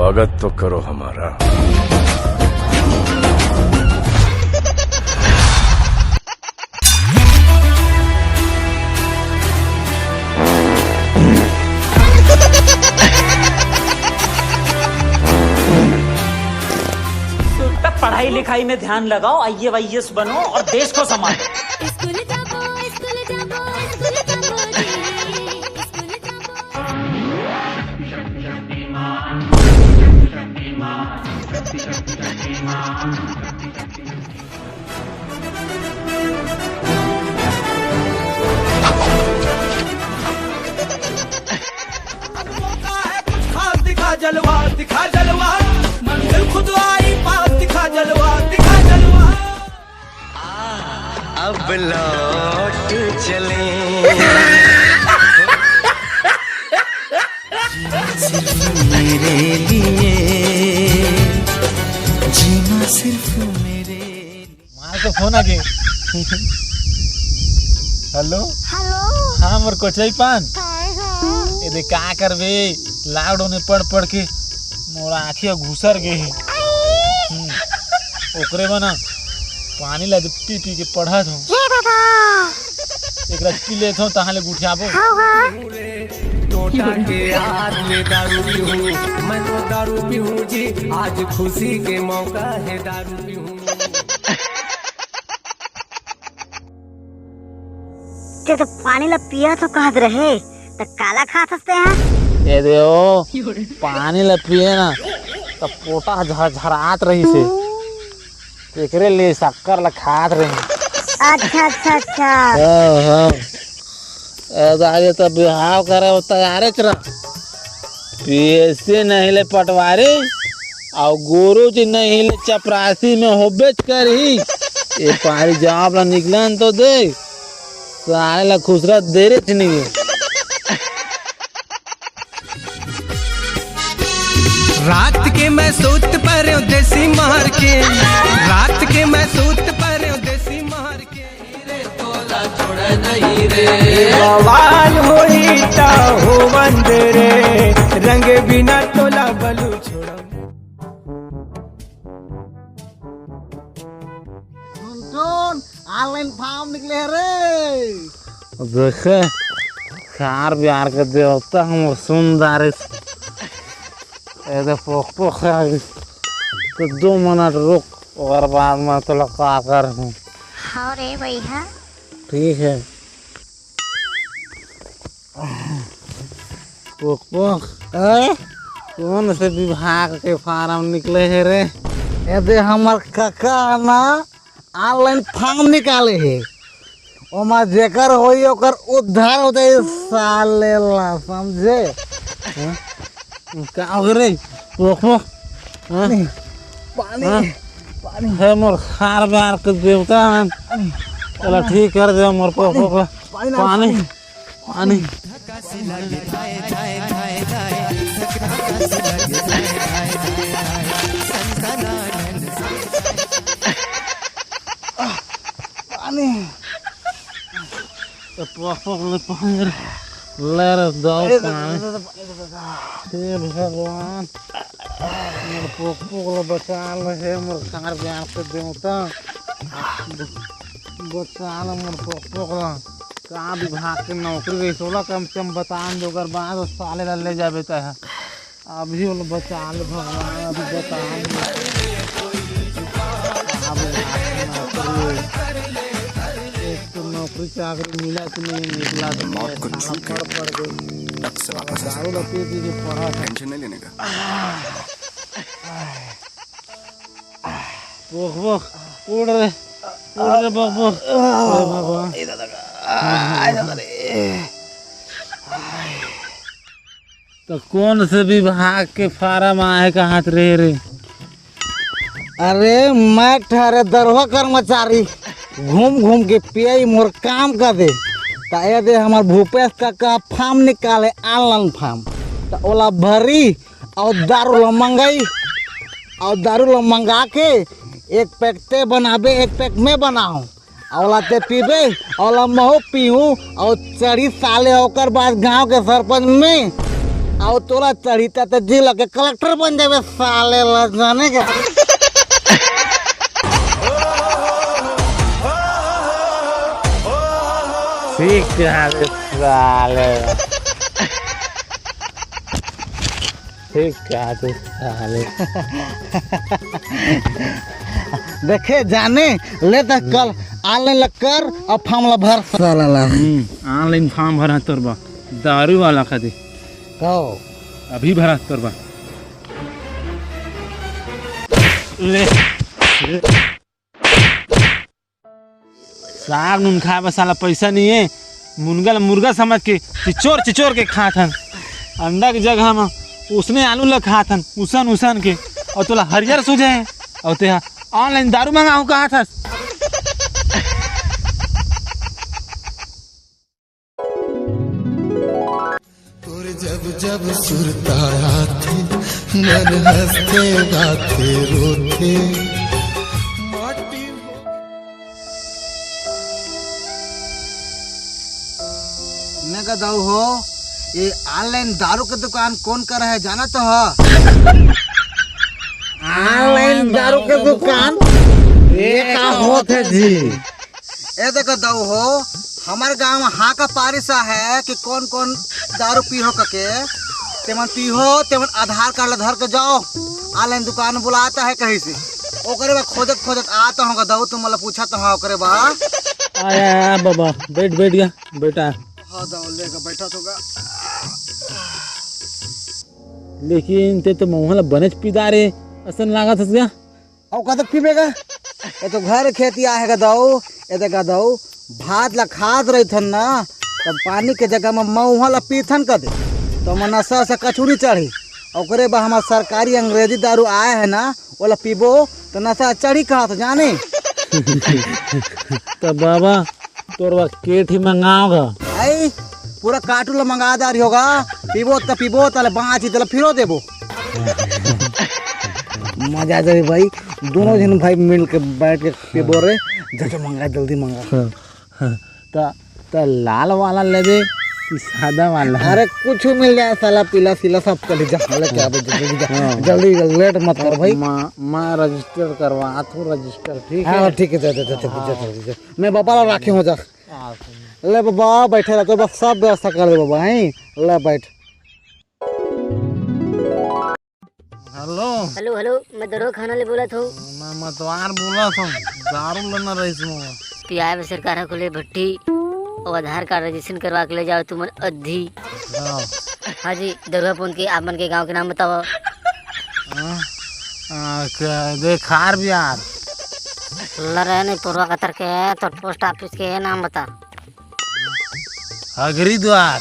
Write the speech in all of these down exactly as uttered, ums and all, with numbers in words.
स्वागत तो करो हमारा। तो पढ़ाई लिखाई में ध्यान लगाओ, आईएएस बनो और देश को संभालो। स्कूल जाबो, स्कूल जाबो, स्कूल जाबो रे, स्कूल जाबो। दिखा जलवा, दिखा जलवा, मंजिल खुद आई पास, दिखा जलवा, दिखा जलवा। अब लौट चले। जीना सिर्फ मेरे लिए, जीना सिर्फ मेरे लिए। माँ के फोन आ गए। हेलो। हेलो। हाँ, मोर कोचई पान। काय गा? ए दे, का करबे, लॉकडाउन में पढ़ पढ़ के मोर आँखी ह घुसर गे हे। आई। हम्म, ओकरे बर ना पानी ला पी पी के पढ़त हूँ। ये दादा। एक रात पी लेत हूँ, तहाँ ले गुठियाबो। हाँ, हाँ। टोटा के याद में दारू पीहूँ, मैं तो दारू पीहूँ जी, आज खुशी के मौका है दारू पीहूँ। ते तो पानी ला पियत हो कहत रहे, त काला खात हस ते हा? ए दे ओ, पानी ला पिए ना, त पोटा झरझरात रहिस हे। तेकरे लिए शक्कर ला खात रहे। अच्छा, अच्छा, अच्छा। हाँ, हाँ। ए दाई, त बिहाव करे हो तैयारे च रह। पीएससी नहीं ले पटवारी, अउ गुरु जी नहीं ले चपरासी में होबेच करही। ए पारी जॉब ला निकलन तो दे, साले ला खुसरा देरे च नहीं है। रात के मैं सूत परे देसी मार के, रात के मैं सूत परे देसी मार के। बवाल होई त होवन दे रे, रंग बिना तोला बलू छोड़ा। सुन सुन, ऑनलाइन फॉर्म निकले हे रे। देखे, खार बिहार के देवता हमर सुंदर। ए दे पोक पोक आ गइस। तो दो मिनट रुक, ओकर बाद मैं तोला का कर हूँ। हाँ रे भैया। ठीक है। पोक पोक। हैं? कौन से विभाग के फार्म निकले हे रे? ए दे हमर कका ना ऑनलाइन फॉर्म निकाले हे, ओमा जेकर होई ओकर उद्धार हो जाई साले ला, समझे? हैं? का हो गे रे? ओहो। हैं? पानी, हाँ? पानी। हे मोर खार बार के देवता, चला ठीक कर दे मोर पानी, पानी, पानी। पानी। पानी। तो पोक पोक ले पानी रे। ले रे, दो पानी। हे भगवान, मोर पोक पोक ले बचा ले, हे मोर खार बार के देवता। बचा ले मोर पोक पोक ले। का विभाग के नौकरी रही, ओला कम से कम बता दे, ओकर बाद साले ला ले जाबे तैं। अभी ओला बचा ले भगवान, अभी बचा ले। अब नौकरी, एक तो नौकरी चाकरी मिला कि नहीं निकला, तो मौत को छू के पड़, पड़ गई। टक से वापस आ दारू सकता हूँ। लपे दीजिए, पढ़ा था। टेंशन नहीं लेने का। पोक पोक, उड़ रे, उड़ रे पोक पोक। हे भगवान। तो कौन से विभाग के फार्म आए कहत रहे रे? अरे, मैं ठहरे दरोगा कर्मचारी, घूम घूम के पियई मोर काम कर दे। त ए दे हमर भूपेश कका फार्म निकाले, ऑनलाइन फार्म। त ओला भरी अउ दारू ला मंगाई, अउ दारू ला मंगा के एक पैक ते बनाबे, एक पैक मैं बनाहूँ। अउ ओला ते पीबे, अउ ओला महू पीहूँ, अउ चढ़ी साले, ओकर बाद गांव के सरपंच में अउ तोला चढ़ी त जिला के कलेक्टर बन जाबे साले ला, जाने का? ठीक कहा रे साले। ठीक कहा तू साले। देखे जाने, ले त कल online ला कर अउ form ला भर साला ला। हम्म, online form भरा तोर बा, दारू वाला खातिर। कहो। अभी भरा तोर बा। ले। साग नून खाए बर साला पैसा नहीं है। मुनगा ल मुर्गा समझ के चिचोर चिचोर के खात हन। अंडा के जगह म उसने आलू ल खात हन, उसन उसन के। अउ तोला हरियर सूझे हे, अउ तेहा online दारू मंगाहूं कहत हस। तोर जब जब सुरता आथे, मन हंसथे, गाथे, रोथे। माटी हो। मैं कहता हूँ हो, ये online दारू के दुकान कौन कर है, जाना तो हो? Online दारू के दुकान? ये का होत है जी? ए देखो दऊ हो, हमर गांव म हाका पारिस हे कि कौन कौन दारू पीहो कके, तेमन पीहो, तेमन आधार कार्ड ला धर के जाओ, online दुकान बुलाता है कहीं से। ओकरे बा खोजत खोजत आता हूँ दऊ, तुम मला पूछा तो हाँ ओकरे बा। आया, आया बाबा, बैठ, बैठ गया बेटा। हाँ दऊ, लेके बैठा तो गा। लेकिन ते तो महुआ ला बनेच पीदा रे, असन लागत हस गा। अउ कतक पीबे गा? ये तो घर खेती आहे गा दऊ, ये देखा दऊ, भात ला खात रहिथन ना, तब पानी के जगह म महुआ ला पीथन कदे, तो मन नशा से कछुनी चढ़ी। ओकरे बा हमार सरकारी अंग्रेजी दारू आए है ना, ओला पीबो तो नशा चढ़ी कहत जाने। त बाबा, तोर बर केठी मंगाओ गा। आई, पूरा कार्टून ला मंगा दारी होगा, पीबो त पीबो, तले बाँची तले फिरो देबो। मजा आ जाए भाई, दोनों जन भाई मिल के बैठ के पीबो रे। जा, जा मंगा, जल्दी मंगा। हाँ, हाँ। त, त लाल वाला लेबे कि सादा वाला? अरे कुछ मिल जाए साला, पीला सीला सब चली जा, लेके आबे जल्दी जा, हाँ। जल्दी लेट मत कर भाई। माँ, माँ रजिस्टर करवा, तू रजिस्टर, ठीक है? हाँ, ठीक है, जा, जा, जा, जा, जा, जा, जा। मैं बाबा ला राखे हो जा। ले बाबा, बैठे रह, तो बस सब व्यवस्था कर दे बाबा, हैं? ले बैठ। हेलो। हेलो, हेलो, मैं दरोगा खाना ले बोलत हूँ। मैं मतवार बोलत हूँ, दारू लेना रहीस मोला। पियाए में सरकार ह खोले भट्टी, अउ आधार कार्ड रजिस्ट्रेशन करवा के ले जाओ तुमन अद्धी। हाँ। हाँ जी, दरुआ पुन के आप मन के गांव के नाम बताओ। हाँ? आ, क-, दे खार बिहार। लरे नहीं, तोरवा कतर के, तो पोस्ट ऑफिस के नाम बता। हगरी द्वार।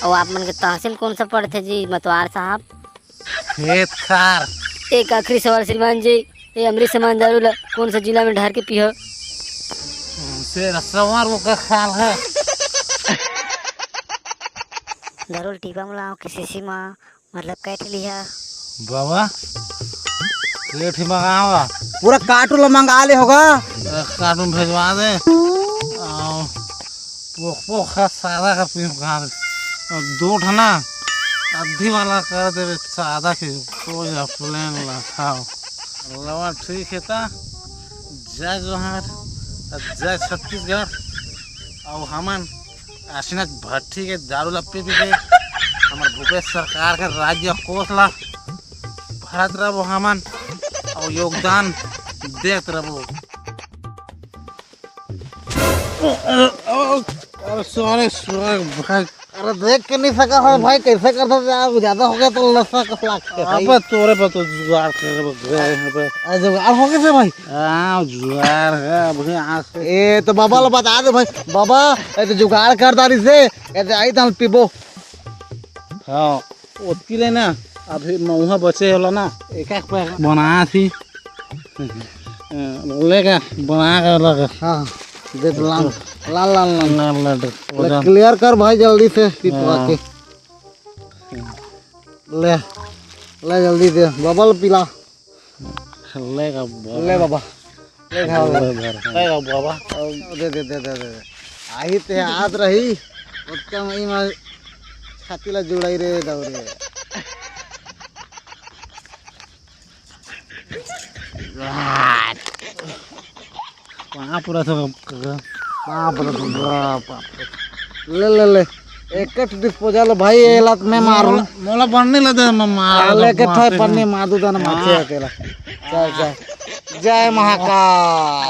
अउ आप मन के तहसील कौन सा पड़थे जी मतवार साहब? खेत खार। एक आखिरी सवाल श्रीमान जी, ये अमृत समान दारू ला कौन सा जिला में ढार के पीहो? से रसवार वो का खाल है। दारू ला टीपा मिलाओ के शीशी मा, मतलब कैठ लिहा। बाबा, ले ठी मंगावा। पूरा कार्टून ला मंगा ले होगा। एक कार्टून भेजवा दे। आओ। पोख पोख खा सादा का पीम कहाँ दे। और दो ठना अद्धी वाला कर दे सादा के। कोई प्लेन ला खाओ। लवा ठीक है ता। जय जोहार, जय छत्तीसगढ़। और हमन असिनक भट्ठी के दारू ला पी पी के हमर भूपेश सरकार के राज्य कोष ला भरत रहबो हमन अउ योगदान देत रहबो। अरे सॉरी सॉरी भाई। अरे देख के नहीं सका हो भाई, कैसे करता था यार, ज्यादा हो गया तो नशा कस लागथे भाई। अबे तोरे पर तो जुगाड़ करे गए हैं बे। अरे जुगाड़ हो गए थे भाई। हाँ जुगाड़ है अभी आज से। ए तो बाबा ला बता दे भाई, बाबा ए तो जुगाड़ कर दारी से, ए तो आई तन पीबो। हाँ ओतकी ले ना, अभी मऊहा बचे होला ना, एक एक पैक बना थी। लेगा बना के लगा। हाँ दे दे लाल लाल लाल लाल। लाल लाल ले। क्लियर कर भाई जल्दी से पिपवा हाँ। के। ले ले जल्दी दे बबल पिला। लेगा बाबा। ले बाबा। ले खा ले। ले बाबा। दे दे दे दे दे। आही ते आत रही। ओतका मई मा छाती ला जुड़ाई रे दौरे। पाँव पूरा तो, पाँव पूरा तो, बाप रे। ले, ले, ले। एक डिस्पोजल भाई, ये लत में मारू। मोला, मोला बनने लगे, मैं मार हाँ, लेके मार थाई दे। पन्नी मार दू दाना माथे हाँ। अकेला। चल, चल। जय महाकाल।